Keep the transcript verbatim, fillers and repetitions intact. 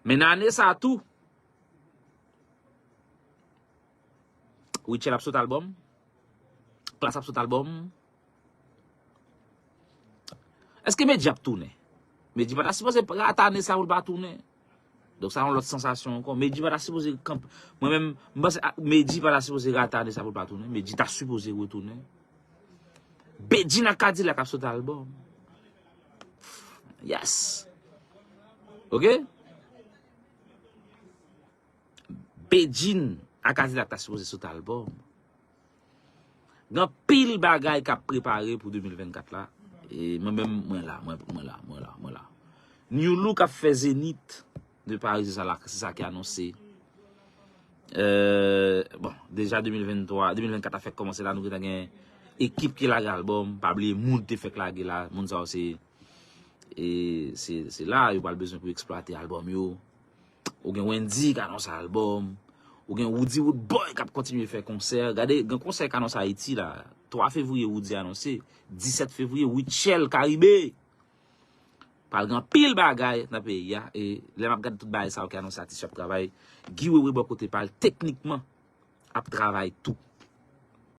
Men nan ane sa a tou, Rutshelle ap sot albòm. Klass ap sot albòm. Èske Medjy ap tounen? Medjy pa ta sipoze rate ane sa pou l pa tounen. Donk sa yon lòt sansasyon ankò. Medjy pa ta sipoze kanpe. Mwen menm, m panse a- Medjy pa ta sipoze rate ane sa pou l pa tounen. Medjy ta sipoze retounen. Bedjine ak Kadilak ap sot albòm. Yes. Ok? Bedjine ak Kadilak ta sipoze sot albòm. Gen anpil bagay k ap prepare pou de mil vennkat la. E mwen menm, mwen la, mwen, mwen la, mwen la, mwen la. New Look ap fè Zenith de Paris, se sa la, se sa ki anonse. Euh, bon, deja de mil venntwa, de mil vennkat ap fèk kòmanse la, nou gentan gen ekip ki lage albòm, pa bliye moun te fèk lage la, moun sa yo se, e, se, se la, yo pral bezwen pou eksplwate albòm yo. Ou gen Wendyy k anonse albòm. Ou gen Roody Roodboy k ap kontinye fè konsè. Gade, gen konsè k anonse Ayiti la. Twa fevriye, Roody anonse. Disèt fevriye, Rutshelle Caribe. Pral gen anpil bagay nan peyi a. E lè m ap gade tout bagay sa yo ki anonse atis yo ap travay, Guy Wewe bò kote pa l, teknikman, ap travay tou.